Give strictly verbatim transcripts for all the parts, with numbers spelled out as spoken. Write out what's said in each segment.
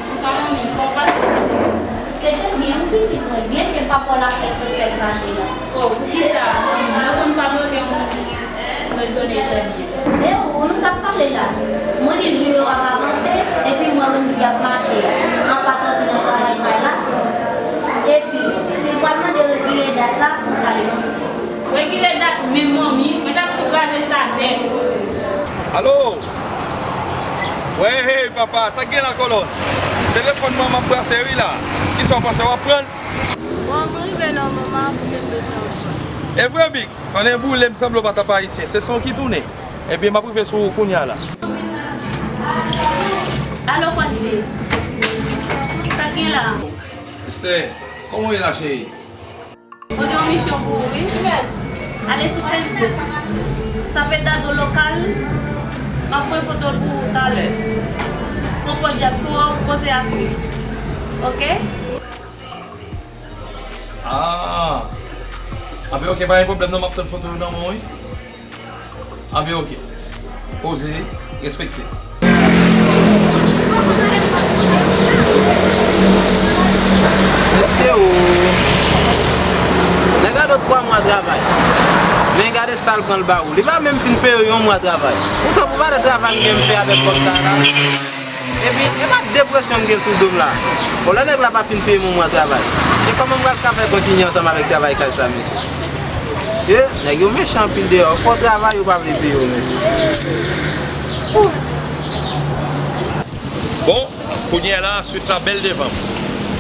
Bonswa manmi, kòman w pase? Se trè byen wi pitit mwen, byen ke papa w la fèk sot fè l fache la. O, poukisa? Mwen konn papa w se yon moun ki rezone trè byen. De ou, nou t ap pale la. Mwen di l jou yo ap avanse, epi mwen wè n fi ap mache anba tòti nan travay kay la. Epi, si l pral mande rekile dat la, konsa li mande. Rekile dat menm manmi, mwen t ap tou kraze sa nèt. Alo! Wey, hey, papa, sa k gen la, kolonn? Telefòn mwen m ap brase wi la. Kisa w panse, w ap pran l? Bon, mwen rive la, manman, pou mwen bezwen yon chwa. E vre, Big? Fò n boule, m sanble w pa t ap ayisyen. Se son ki tounen. Ebyen, m ap rive sou ou kounye a la. Alo, Fonzie. Sa k gen la? Esther, kòman w ye la, cheri? Mwen gen yon misyon pou ou, wi. Ale sou Facebook. Tape Dado Lokal. M ap voye foto l pou ou talè. Konpòz dyaspora w, poze ak li. Oke? Ah. Anben, oke, pa gen pwoblèm non, m ap tann foto yo nan men w, wi. Anben, oke. Poze, respekte. Mesye o. Nèg la do twa mwa travay. Men gade sa l pran l ba ou. Li pa menm fin peye w yon mwa travay. Poutan pou valè travay m gen m fè avèk kòb sa la. Epi, e pa depresyon m gen sou do m la. Bon, lè nèg la pa fin peye m yon mwa travay, e kòman m pral ka fè kontinye ansanm avèk travay kay sa, mesye? Mesye, nèg yo mechan anpil deyò. Fò w travay, yo pa vle peye w, mesye. Bon, kounye a la, swit la bèl devan m.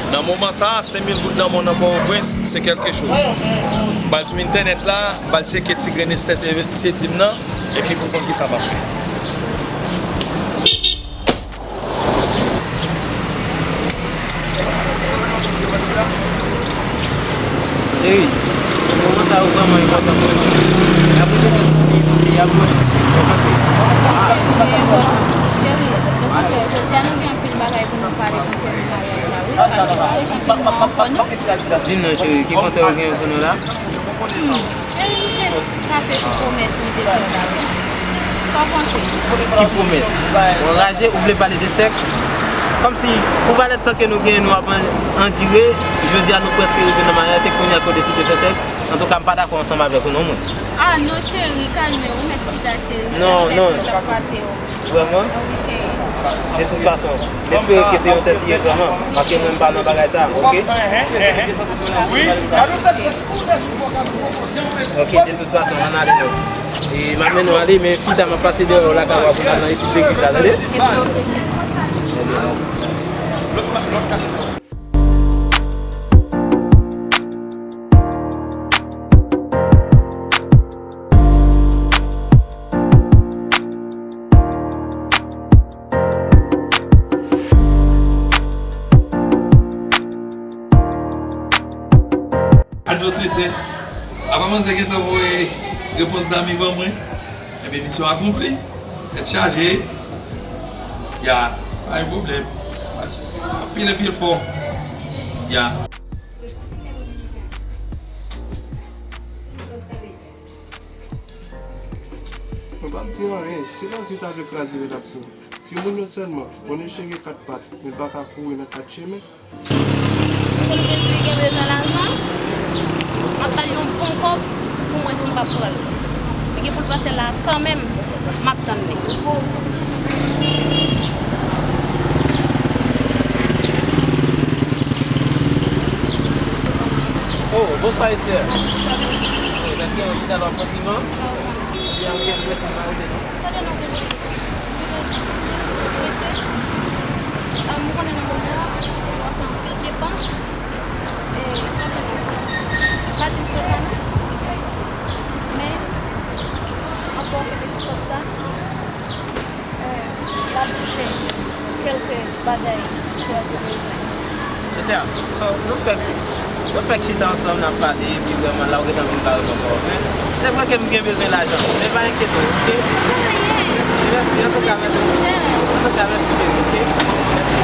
Nan moman sa a, senk mil goud nan men w nan Pòtoprens, se kèlke choz. M pral sou entènèt la, m pral tcheke ti grenn Esther te, te di m nan, epi pou konn kisa m ap fè. Cheri, moman sa yo vrèman enpòtan pou nou. Y ap rekonèt nou, y ap rekonèt nou. Cheri, se konsa, jodi a nou gen anpil bagay pou nou pale konsènan maryaj la, wi, paske nou pa rekonèt nou ankò, non. Di m non, cheri, ki konsèy ou gen pou nou la? Hmm. Cheri, nou te pase sou pwomès nou te fè w la, wi. Sa w panse? Ki pwomès? Ou anraje, ou vle pale de sèks? Kòmsi, pou valè tan ke nou genyen, nou ap an-, andire, jodi a nou prèske rive nan maryaj, se kounye a ke w deside fè sèks? Antouka, m pa dakò ansanm avèk ou non, mwen. Ah, non, cheri, kalme w, ou mèt chita, cheri. Non, non. Vrèman? De tout fason, m espere ke se yon tès li ye vrèman, paske mwen m pa nan bagay sa, oke? Oke, de tout fason, ann ale non. E m ap mennen w ale, men pita m ap pase dèyè w lakay ou a pou n al nan etid legliz la, tande? Ok. Yo trete. Apa manzè gentan voye repons dami ban mwen. Ebyen, misyon akonpli. Tèt chaje. Ya, pa gen pwoblèm. Anpil, anpil fò. Ya. Mwen p ap di anyen. Si bandi ta vle kraze redaksyon, timoun yo sèlman konnen chen gen kat pat, men l pa ka kouri nan kat chemen. Pou l vin di gen bezwen lajan, m ap ba l yon bon kòb pou m wè si m p ap pran l. Li gen pou l pase la kanmenm, m ap tann li. Oh, bonswa, Esther. Wi, mèsi anpil, alò, konpliman. Li anpil, mèsi, mèsi. Tande non, tande. Mwen prese. Ah, m konnen nan moman an, se pou w fè anpil depans. E, tande non. Pa di m fè pa non. Men, anpè w kenbe ti kòb sa. Eh, l ap bouche kèlke bagay ke w bezwen. Sè, so, nou fèk, nou fèk chita ansanm, n ap pale, epi vrèman, la, ou gentan vin bare bò kò w, oke? Se vre ke m gen bezwen lajan, men pa enkyete w, oke? Mèsi, mèsi, antouka, mèsi. Antouka, mèsi, cheri, oke? Mèsi.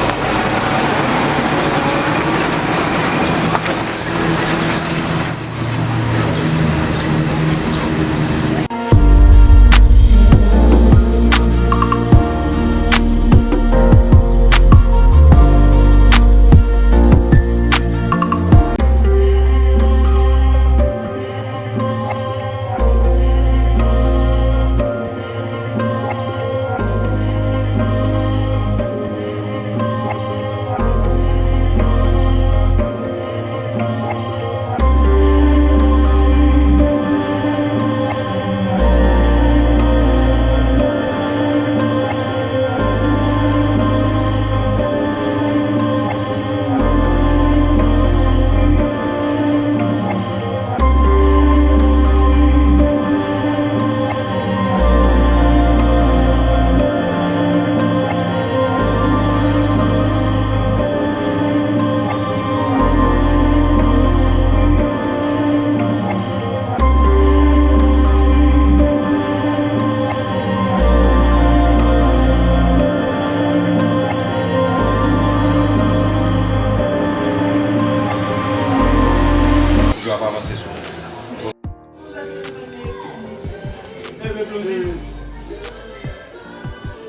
Jou ap avanse sou mwen.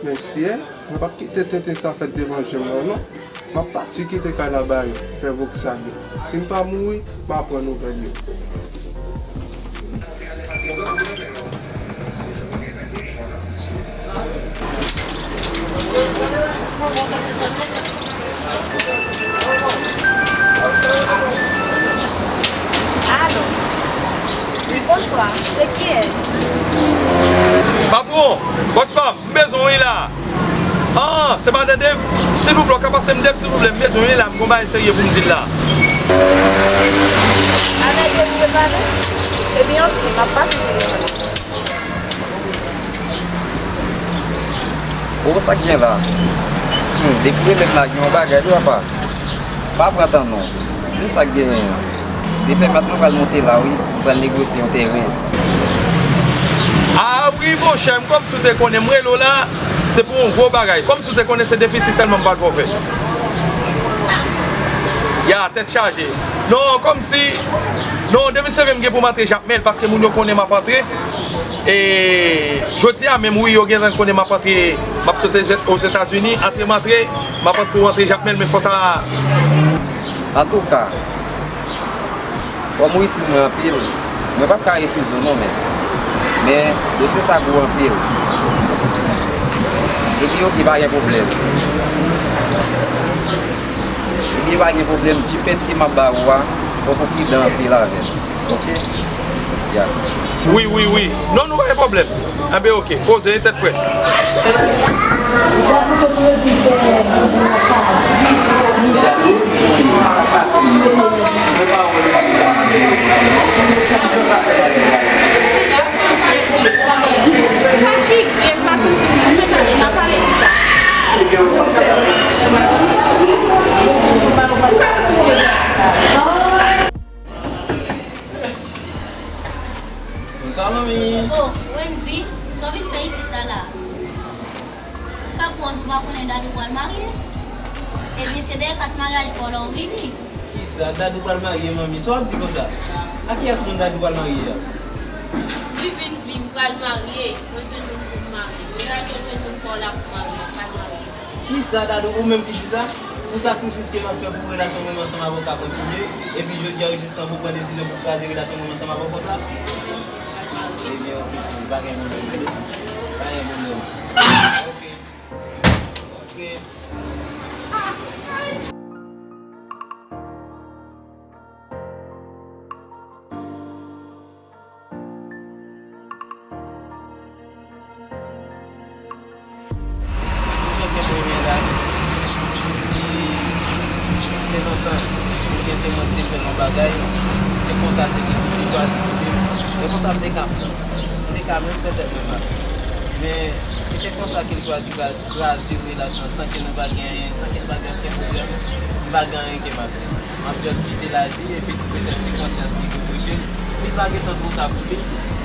Mesye, mwen p ap kite tenten sa fèt devan je m nan, non. M ap pati kite kay la ba yo, fè vok sa yo. Si m pa mouri, m a pran nouvèl yo. Alo. Wi, bonswa. Se kiyès? Patwon, bòs pa m, m bezwen w wi la. Ah, se madan Dave? Silvouplè, w ka pase m Dave, silvouplè, m bezwen w wi la, m gon bagay serye pou m di l la. Avèk Dave w vle pale? Ebyen, oke, m ap pase w telefòn. Oh, sa k gen la? Hmm, depi w rele m la, gen yon bagay wi, papa. Pa pran tan non. Di m sa k genyen. Se fè maten nou pral monte la wi, nou pral negosye yon tèren. Ah wi, monchè, m kòmsi w te konnen m rele w la, se pou yon gwo bagay. Kòmsi w te konnen se defisi sèlman m pral fè w fè. Ya, tèt chaje. Non, kòmsi, non, demen se vre m gen pou m antre Jakmèl, paske moun yo konnen m ap antre. E jodi a menm, wi, yo gentan konnen m ap antre, m ap sot Ozetazini, antre m antre, m ap tou antre Jakmèl, men fò ta. Antouka, kòm ou itil mwen anpil, mwen p ap ka refize w non, men, men dosye sa gwo anpil. Epi oke, pa gen pwoblèm. Epi pa gen pwoblèm, jipèt ke m ap ba ou a, fòk ou pridan anpil avè l. Oke? Ya. Wi, wi, wi. Non, nou pa gen pwoblèm. Enben, oke. Poze, tèt frèt. Sa manmi? Oh, Wensby, sa w vin fè isit la la? Ou fè pòz ou pa konnen Dadou pral marye? Ebyen, se dèyè kat maryaj pa w la w vini. Kisa? Dadou pral marye, manmi? Sa w ap di konsa? A kiyès moun Dadou pral marye a? Wi, Wensby, m pral marye. Mwen jwenn moun pou m marye. Mwen pral jwenn moun pa w la pou marye. M pral marye. Kisa, Dadou, ou menm ki di sa? Pou sakrifis ke m ap fè pou relasyon mwen ansanm avè w ka kontinye, epi jodi a w jis nan pou pran desizyon pou kraze relasyon mwen ansanm avè w konsa? Ebyen, oke, cheri, pa gen pwoblèm, tande? Pa gen pwoblèm. Oke. Oke. Pou jan ke mwen ye la, si se lontan oubyen se mwen ki te fè l yon bagay, se konsa l te gen pou te chwazi kite m. E konsa m te ka fè. M te ka menm fè tèt mwen mal. Men, si se konsa ke l chwazi kraze relasyon an san ke nou pa gen, san ke n pa gen okenn pwoblèm, m pa gen anyen ke m ap di. M ap just kite l aji epi tou petèt si konsyans li pou touche l. Si l pa gentan twò ta pou li,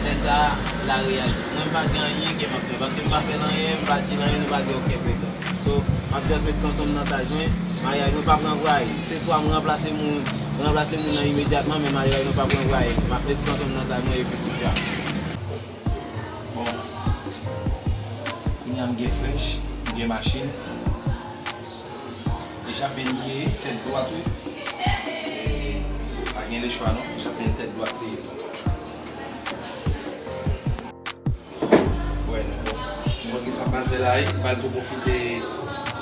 lè sa a, l a reyalize. Mwen, m pa gen anyen ke m ap fè, paske m pa fè l anyen, m pa di l anyen, nou pa gen okenn pwoblèm. So, m ap just met kanson m nan tay mwen, maryaj mwen p ap ranvwaye. Se swa m ranplase moun, m ranplase moun nan imedyatman, men maryaj mwen p ap ranvwaye. M ap met kanson m nan tay mwen epi tout djab. Bon, kounye a m gen frèch, m gen machin. E chape m ye, tèt dwat wi. E pa gen lechwa non, chape m tèt dwat li ye, tonton. Wè, nou, nou wè kisa m pral fè la, wi. M pral tou pwofite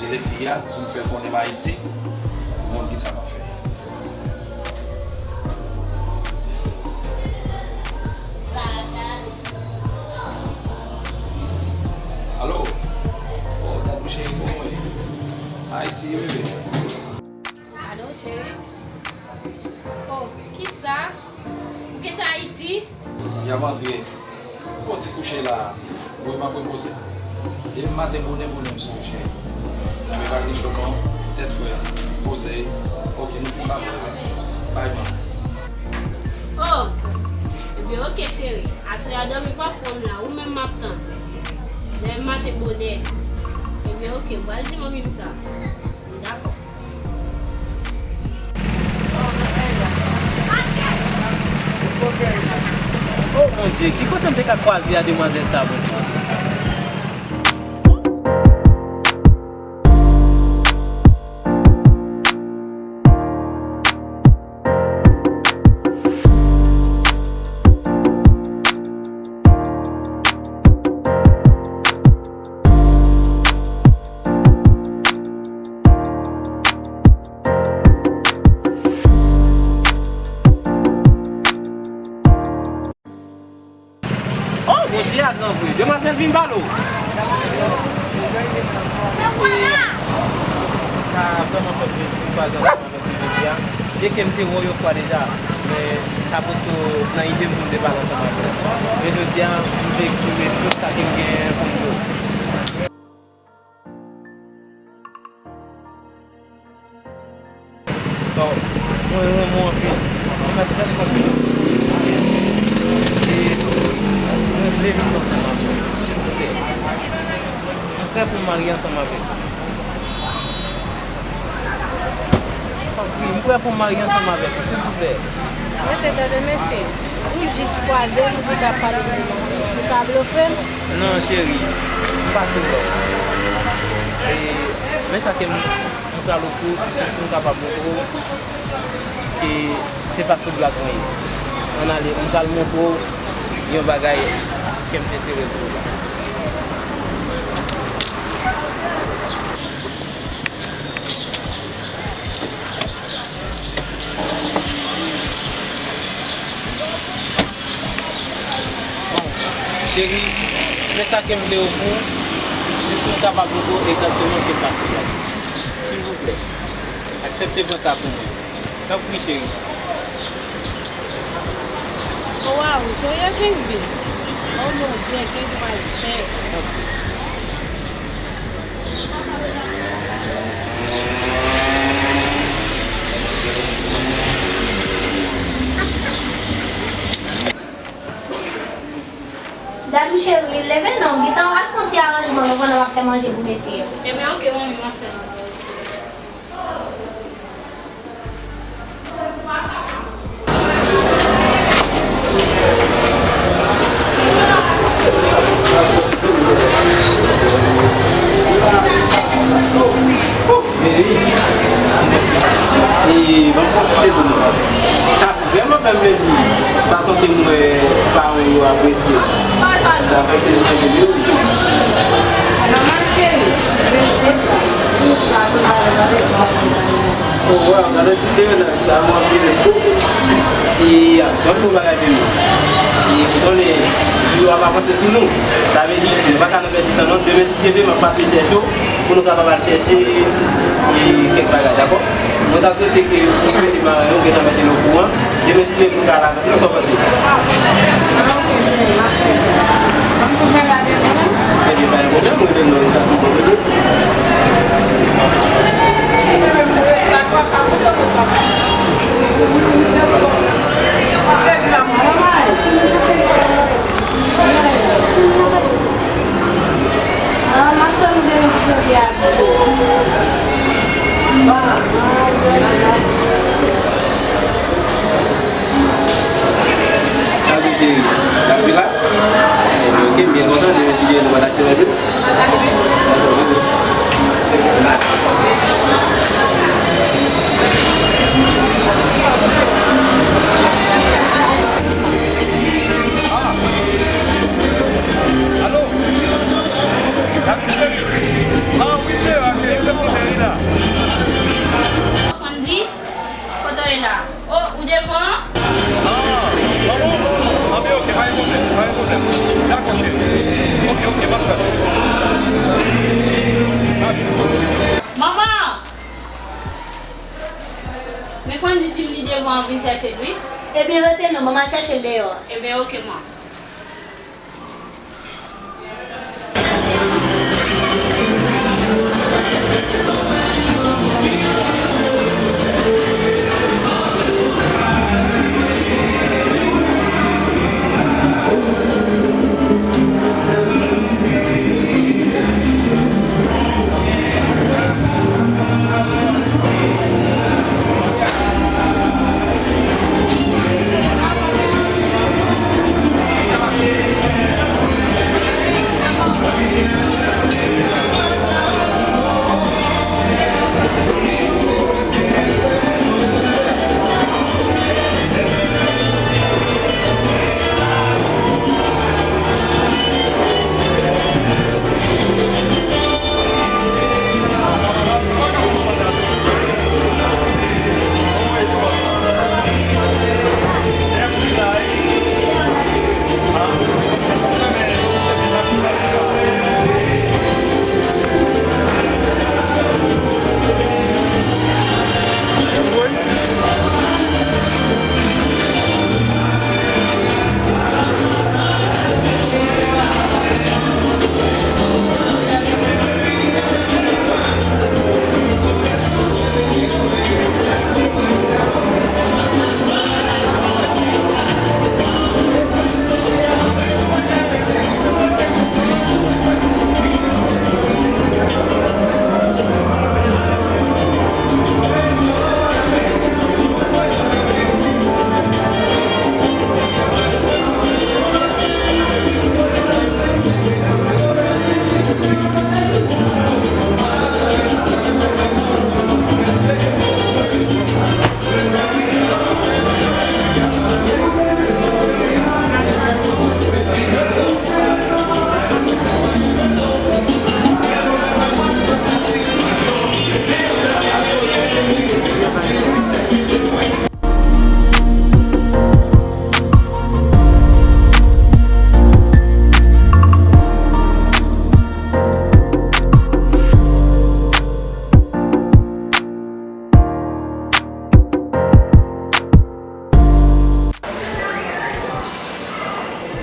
rele fi a pou m fè l konnen m Ayiti. Nou wè kisa m ap fè. Alo? Oh, Dadou cheri, kòman w ye? Ayiti, wi, bebe. Alo, cheri? Oh, kisa? Ou gentan Ayiti? Y ap antre. Fè yon ti kouche la. Wi, m ap repoze. Demen maten bonè bonè m sou ou, cheri. Enben pa gen cho non. Tèt frèt. Poze. Oke, nou fin pale. Bay, man. Oh! Ebyen, oke, cheri. Aswè a dòmi p ap pran m la. Ou menm m ap tann. Demen maten bonè. Ebyen, oke. M pral di manmi m sa. Dakò. Oh Bondye, ki kote m te ka kwaze a demwazèl sa, Bondye? Oh, Bondye a gran vre. Demwazèl vin balo. Sa vrèman fè m plezi pou m kwaze ansanm avèk ou jodi a. Byenke m te wè w yon fwa deja, men sa potko nan ide m pou m te pale ansanm avè w. Men jodi a, m te eksprime tout sa ke m genyen pou m di w. Bon, mwen renmen w anpil. Mwen mèsi tèt konpli. E mwen vle viv ansanm avè w, silvouplè. Mwen prè pou m marye ansanm avèk ou. Tanpri, m prè pou m marye ansanm avèk ou, silvouplè. Mwen te tande mesye, ou jis kwaze m, ou ta pale pou ou, ou ta blofe m? Non, cheri, m pa sou blòf. E, men sa ke m, m pral ofri w, si m kapab montre w ke se pa sou blag mwen ye. Ann ale, m pral montre w yon bagay ke m te sere pou ou la. Bon, cheri, men sa ke m vle ofri w, jis pou m kapab montre w egzakteman ke m pa sou blag. Silvouplè, aksepte pran sa pou mwen. Tanpri, cheri. Waw, serye, Kingsby? Oh mon Dieu, ki m pral fè? Tanpri. Cheri, leve non, gentan w al fè yon ti aranjman non, pandan w ap fè manje pou mesye yo. Ebyen, oke, manmi, m ap fè l. Meri, e, ban m pwofite di nou. Sa vrèman fè m plezi fason ke m wè paran yo apresye l. Sa fè m plezi tande l, wi. Nòmal, cheri. Rete sa. Ou pa konn pale, pale. Oh, wow, gade ti Leonard sa, mwen anpil. E, ap, ban m di w bagay, Meri. E, ou konnen, jou yo ap avanse sou nou. Sa vle di, nou pa ka nan pèdi tan, non. Demen, si Dye vle, m ap pase chèche w pou nou kapab al chèche, e, kèk bagay, dakò? Mwen ta swete ke ou mete maran yo, ou gentan mete l okouran. Demen, si Dye vle, pou nou ka al avèk nou, sa w panse? Ah, ok, cheri, m ap fè sa. Ban m tou fè gade mwen. Ebyen, pa gen pwoblèm, mwen menm, mwen ta konprann. Sa vle di, l ap vin la? Ebyen, oke, m byen kontan, demen si Dye vle, nou va t achte lòt jou. Alo? Ah, wi, m te la, cheri, m te kote li la. Kote w ye la? Oh, ou devan? Ah, ah bon? Ah, byen, oke, pa gen pwoblèm, pa gen pwoblèm. Dakò, cheri. Oke, oke, m ap tann. Manman! Men Frandy di m li devan, vin chèche l, wi. Ebyen, rete non, manman al chèche l deyò a. Ebyen, oke, man.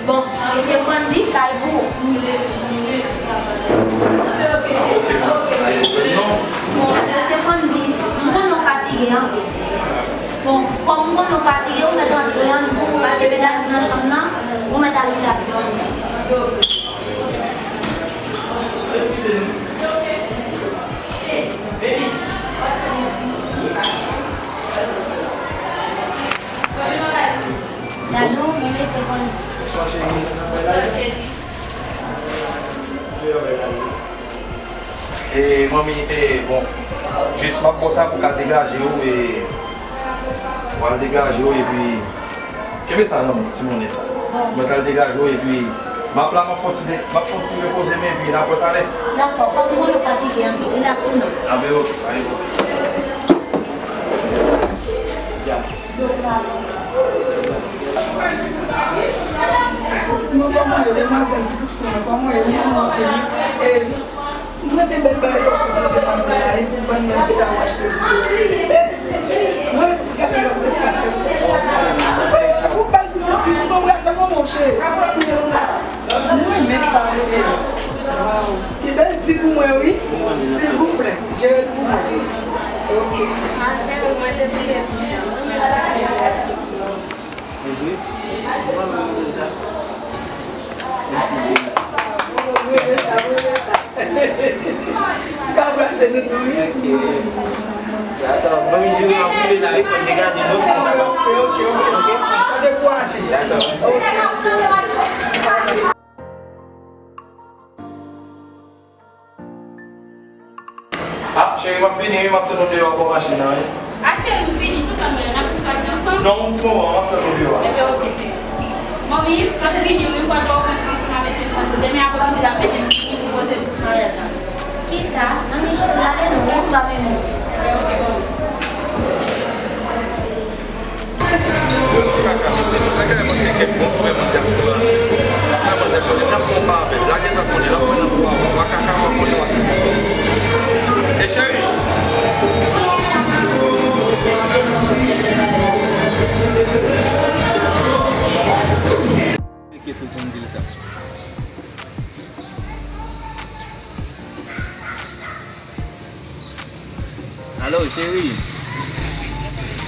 Bon, mesye Frandy, kay pou ou. Bon, mesye Frandy, m konnen w fatige anpil. Bon, kòm m konnen w fatige, ou mèt antre ann pou ou pase medam nan chanm nan, ou mèt al rilaks non. Dadou, mwen se Bonjou. Bonswa, cheri. Bonswa, cheri. E, manmi, e, bon, jis m ap ba w sa pou w ka degaje w, e, w al degaje w, epi, kenbe sa nan men w, ti monnen sa. Bon. Mwen t al degaje w, epi, m ap la, m ap fè w ti de-, m ap fè w ti repoze m, epi n ap wè talè. Dakò, pa pou mwen fatige anpil, rilaks ou non. Anben, oke, pa gen pwoblèm. Ya. Pitit mwen, kòman ye, demwazèl, pitit fi mwen, kòman ye, mwen, mwen, e, mwen, te bèl bagay sa, demwazèl la, e pou bann nèg sa, w achte. Se, mwen, ti gason, mwen, sa, se, ou bèl pitit, pitit mwen, sa, kòman w cheri? Mwen renmen sa, wi. Waw. Ki bèl ti pou mwen, wi. Silvouplè, jere l pou mwen. Ok. Mèsi, cheri. Mwen renmen sa, mwen renmen sa. M ka anbrase nou tou, wi. Dakò. Bon, jere anpil la, wi, fò n degaje nou pou sa va. Ok, ok, ok. Pa dekouraje. Dakò, mèsi. Ok, ok, ok. Ah, cheri, m ap vini, wi, m ap tann ou deyò bò machin nan, wi. Ah, cheri, m vini toutan, men n ap tou sòti ansanm? Non, yon ti moman, m ap tann ou deyò a. Ebyen, ok, cheri. Manmi, m ap vini, wi, m pral ba w konsèy sou maryaj telefòn. Demen aprèmidi, l ap mete m vini pou pwosesis maryaj la. Kisa? Manmi cheri, lage non, ou pa menm ou. Yo, kaka, se nou kaka, mwen se kèk bon frè mwen dyaspora. Kaka, mwen se konnen, n ap fè yon pa avè l. Lage sa konnen, l ap pran nan twa mwa, kaka, mwen konnen w ap. E cheri. Enkyete w pou m di l sa. Alo, cheri.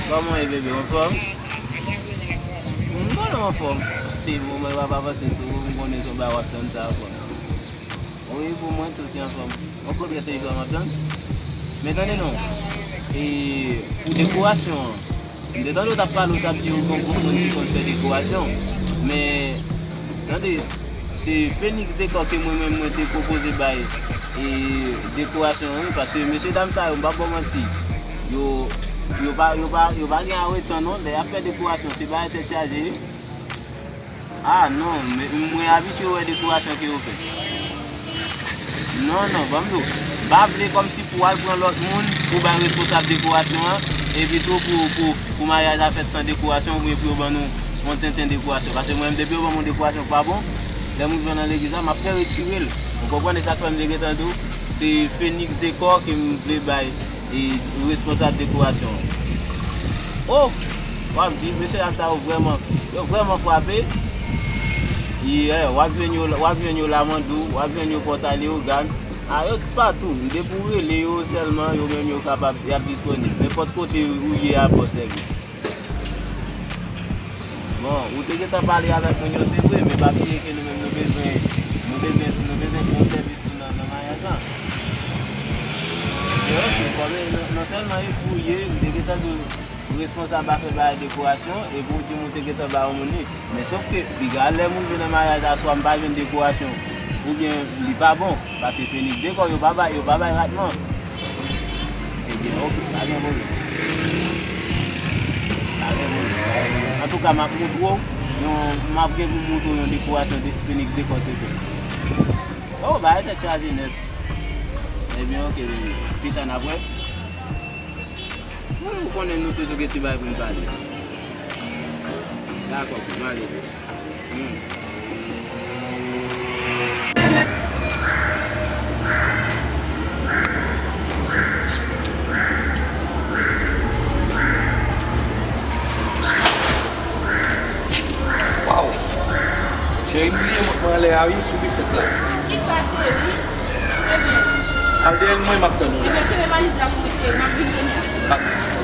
Kòman w ye, bebe? Anfòm? M konnen w anfòm. Se moman yo ap avanse sou ou, m konnen se yon bagay w ap tann sa ankò. Wi, pou mwen tou, se anfòm. Okontrè, se jwa m ap tann. Men tande non. E, pou dekorasyon an, m te tande w t ap pale, w t ap di w gon gwoup moun ki konn fè dekorasyon. Men, tande, se Phoenix Decor ke mwen menm mwen te pwopoze bay, e, dekorasyon an, wi, paske mesye dam sa yo, m p ap ba w manti, yo, yo pa, yo pa, yo pa gen aretan non, lè y ap fè dekorasyon, se bagay tèt chaje, wi. Ah non, men mwen abitye wè dekorasyon ke yo fè. Non, non, ban m di w. M pa vle kòmsi pou w al pran lòt moun pou bay responsab dekorasyon an, epi tou pou, pou, pou maryaj la fèt san dekorasyon, oubyen pou yo ban nou yon tenten dekorasyon. Paske mwen menm, depi yo ban m yon dekorasyon k pa bon, lè m rive nan legliz la, m ap fè retire l. Ou konprann? E sa k fè m te gentan di w, se Phoenix Decor ke m vle bay e responsab dekorasyon an. Oh! W ap di, mesye dam sa yo vrèman, yo vrèman frape. Yeah, w ap jwenn yo, w ap jwenn yo Lamandou, w ap jwenn yo Pòtalye, Ogàn. A, yo toupatou. Depi w rele yo sèlman, yo menm yo kapab, y ap disponib. Nenpòt kote ou ye a, ap ba w sèvis. Bon, ou te gentan pale avèk moun yo, se vre, men pa bliye ke nou menm nou bezwen, nou bezwen, nou bezwen pran sèvis tou nan, nan maryaj la. E ok, kòm e, non, non sèlman e fou ye, m te gentan di w responsab afè bagay dekorasyon, epi w di m ou te gentan ba yon moun li. Men sòf ke, piga lè m rive nan maryaj la, swa m pa jwenn dekorasyon, oubyen li pa bon, paske Phoenix Decor yo pa bay, yo pa bay ratman. Ebyen, ok, pa gen pwoblèm. Pa gen pwoblèm. Antouka, m ap montre w, yon, m ap gen pou m montre w yon dekorasyon de Phoenix Decor te fè. Oh, bagay tèt chaje nèt. Ebyen, ok, baby. Pita n ap wè. Wi, ou konnen nou toujou gen ti bagay pou n pale. Dakò, m ale. Hmm. Waw! Cheri, m bliye mont mwen anlè a wi, sou bifèt la. Kisa, cheri? Ebyen. Al dèyè l, mwen, m ap tann ou. Ebyen, kenbe valiz la pou mwen, cheri, m ap vin kounye a. Pa gen pwoblèm.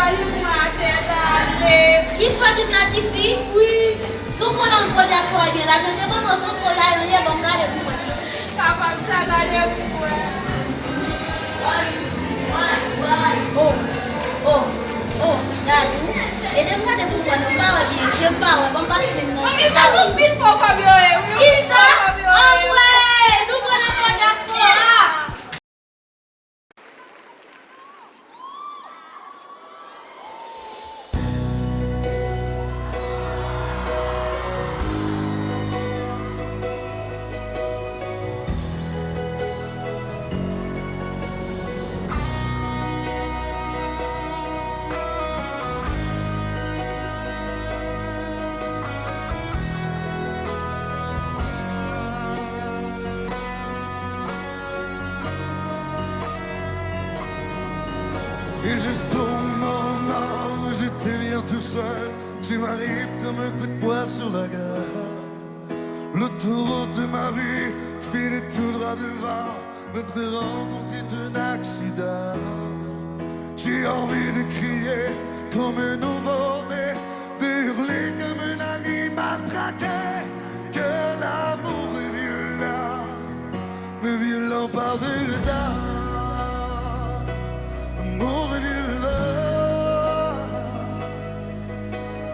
Li mouri atè la, ale. Kisa w di m la, tifi? Wi. Si w konn yon fo dyaspora byen, lajan te ban mwen, se yon fo lajan li ye, ban m gade pou mwen, tifi. Kapab sa, gade pou mwen. Oh, oh, oh, gade. Ede m gade pou mwen, non, m pa wè byen, je m pa wè, ban m pase men m nan. Mami, sa se yon pil fo kòb yo ye, wi. Kisa? Anmwey, nou pran nan fo dyaspora. Et justement, je te viens tout seul. Tu m'arrives comme un coup de poing sur la gueule. L'autoroute de ma vie finit tout droit devant. Notre rencontre est un accident. J'ai envie de crier comme un nouveau-né, de hurler comme un animal traqué. Que l'amour est violent, mais violent par-dedans. L'amour est violent,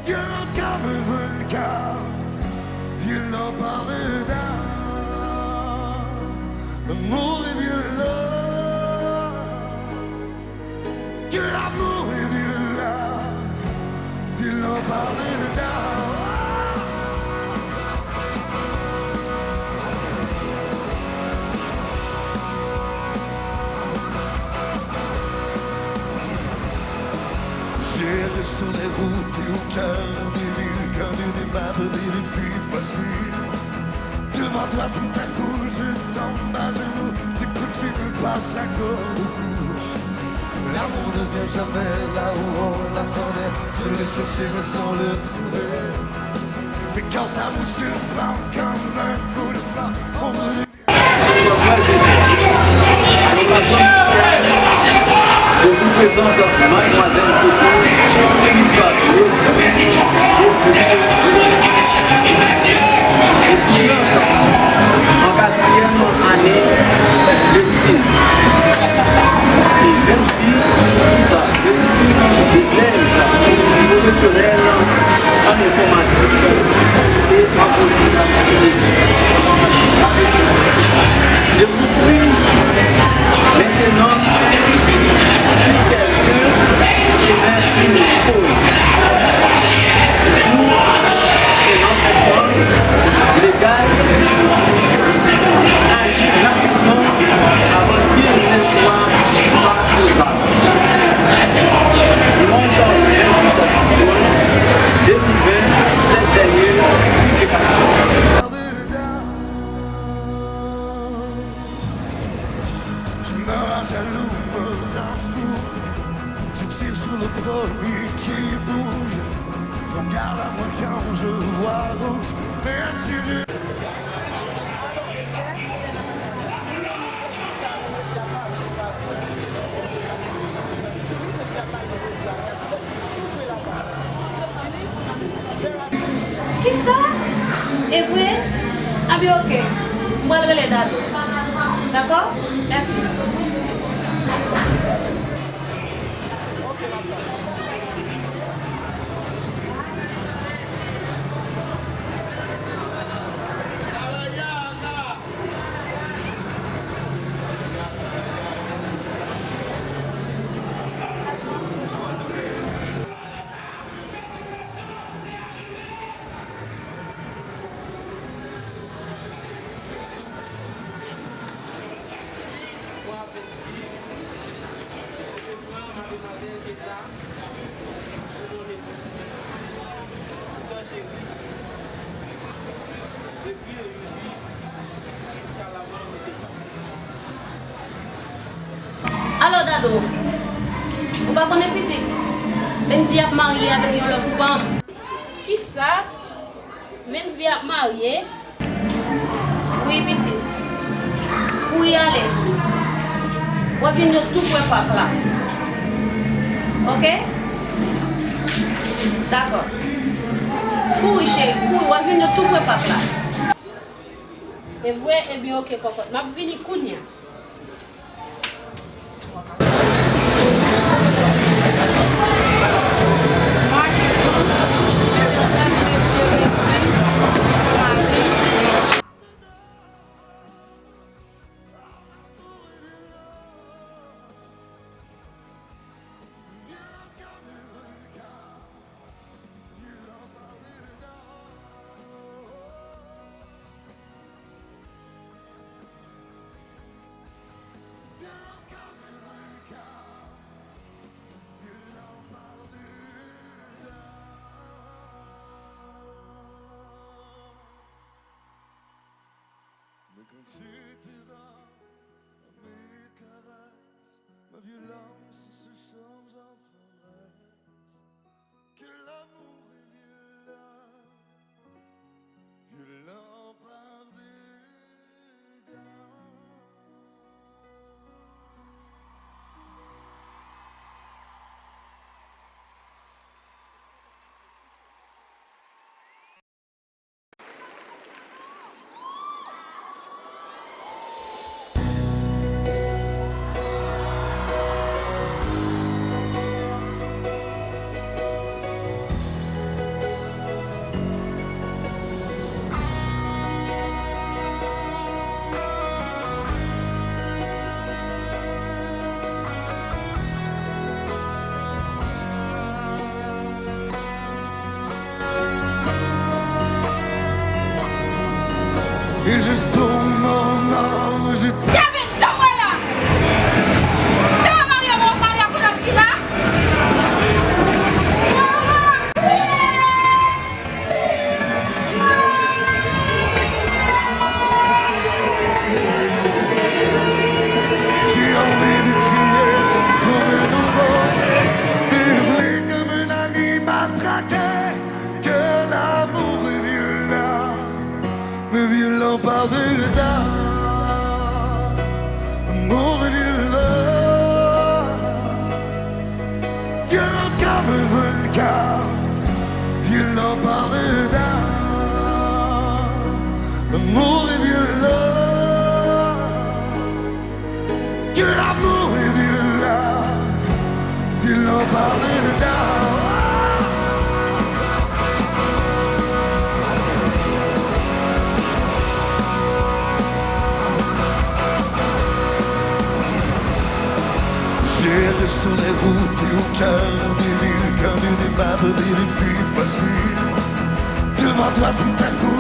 violent comme un volcan, violent par-dedans. L'amour est violent, que l'amour est violent, violent par-dedans. J'erre sur les routes et au cœur des villes, car de départ des défis faciles. Devant toi, tout à coup, je tombe à genoux. T'écoutes, tu me passes la corde au cou. L'amour ne vient jamais là où on l'attendait. Je l'ai cherché, mais sans le trouver. Mais quand ça vous surprend comme un coup de sang, on veut Je vous présente Mademoiselle Coco, Lisa Rose, étudiante en quatrième année de médecine. Et Mensby Lisa, élève professionnelle en informatique et en politique. Je vous prie maintenant si quelqu'un émet une pause pour un empêchement légal, agir rapidement avant qu'il ne soit pas trop tard. Dimanche vingt-huit octobre deux mille vingt, cette dernière publication. Tu me rends jaloux, me rends fou. Je tire sur le premier qui bouge. Regarde à moi quand je vois rouge. Mais attiré. Kisa? E vre? Anben, oke. M pral rele Dado. Dakò? Mèsi. Alò, Dado, ou pa konnen pitit? Mensby ap marye avèk yon lòt fanm. Kisa? Mensby ap marye? Wi, pitit. Kouri ale. W ap jwenn yo tou prè pak la. Oke? Dakò. Kouri, cheri, kouri. W ap jwenn yo tou pre pak la. E vre? Ebyen, oke, kòkòt. M ap vini kounye a. Mes craintes t'aidant, mes caresses, ma violence se change en tendresse. Que l'amour est violent, violent par-dedans. Kevin, sa w wè la? Se pa marye w ap marye ak yon lòt fi la? J'ai envie de crier comme un nouveau-né, de hurler comme un animal traqué. Que l'amour est violent, mais violent par-dedans. L'amour est violent, violent comme un volcan, violent par-dedans. L'amour est violent. Que l'amour est violent, violent par-dedans. J'ai des sons les routes et au cœur des villes, cœur du débat, des défis faciles. Devant toi, tout à coup,